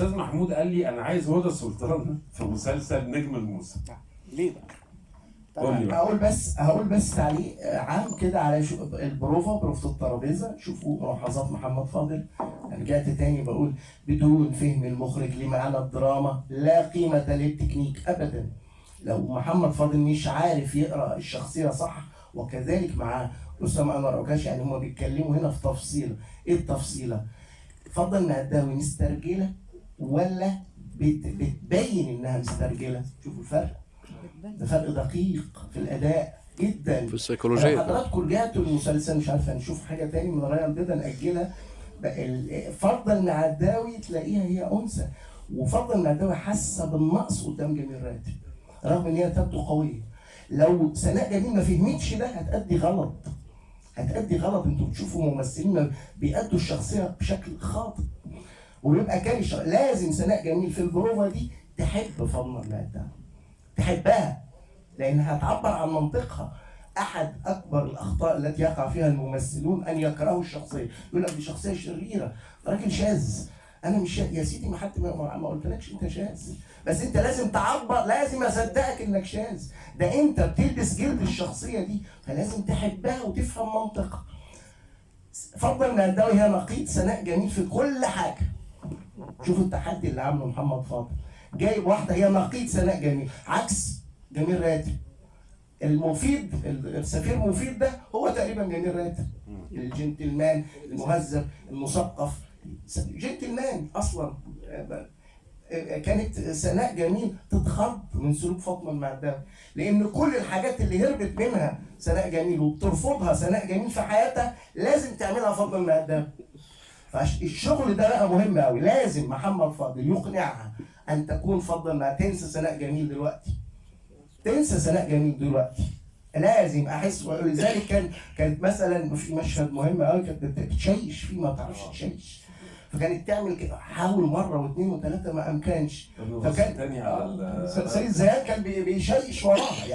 استاذ محمود قال لي انا عايز هدى سلطان في مسلسل نجم الموسم. ليه بقى؟ قول لي بقى. هقول بس تعليق عام كده على شو البروفا، بروفة الترابيزة. شوفوا ملاحظات محمد فاضل. رجعت تاني بقول بدون فهم المخرج لمعنى الدراما لا قيمة للتكنيك أبدا. لو محمد فاضل مش عارف يقرأ الشخصية صح، وكذلك مع أسامة أنور عكاش، يعني هما بيتكلموا هنا في تفصيلة. إيه التفصيلة؟ فضل المعداوي مسترجلة ولا بتبين إنها مسترجلة؟ شوفوا الفرق، ده فرق دقيق في الاداء جدا في السيكولوجية. لو حضراتكم رجعتوا المسلسل، مش عارفه نشوف حاجة تاني من رايا البيضاء ناجلها. فضل المعداوي تلاقيها هي انثى، وفضل المعداوي حاسه بالنقص قدام جميل راتب رغم ان هي تبدو قوية. لو سناء جميل ما فهمتش ده هتأدي غلط، هتأدي غلط. انتوا بتشوفوا ممثلين بيأدوا الشخصية بشكل خاطئ وبيبقى كارش. لازم سناء جميل في البروفه دي تحب فضل المعداوي، تحبها، لانها هتعبر عن منطقها. احد اكبر الاخطاء التي يقع فيها الممثلون ان يكرهوا الشخصية، يقول لك دي شخصية شريرة، ده راجل شاذ. انا مش شاذ يا سيدي، ما حد ما قلتلكش انت شاذ، بس انت لازم تعبر، لازم اصدقك انك شاذ. ده انت بتلبس جلد الشخصية دي، فلازم تحبها وتفهم منطقها. فضل المهداوي هي نقيض سناء جميل في كل حاجة. شوفوا التحدي اللي عامله محمد فاضل، جايب واحدة هي نقيض سناء جميل، عكس جميل راتب. المفيد، السفير مفيد ده هو تقريبا جميل راتب، الجنتلمان المهذب المثقف، جنتلمان اصلا. كانت سناء جميل تتخض من سلوك فاطمة المعداوي، لان كل الحاجات اللي هربت منها سناء جميل وبترفضها سناء جميل في حياتها لازم تعملها فاطمة المعداوي. فالشغل ده بقى مهم قوي، لازم محمد فاضل يقنعها ان تكون فضل ما تنسى سناء جميل دلوقتي، تنسى سناء جميل دلوقتي. لازم احس. ولذلك كانت مثلا في مشهد مهم قوي كانت بتشيش فيه، ما تعرفش تشيش، فكانت تعمل كده، حاول مرة واثنين وثلاثة ما امكنش. فكان تاني على سيد زياد كان بيشيش وراها يعني.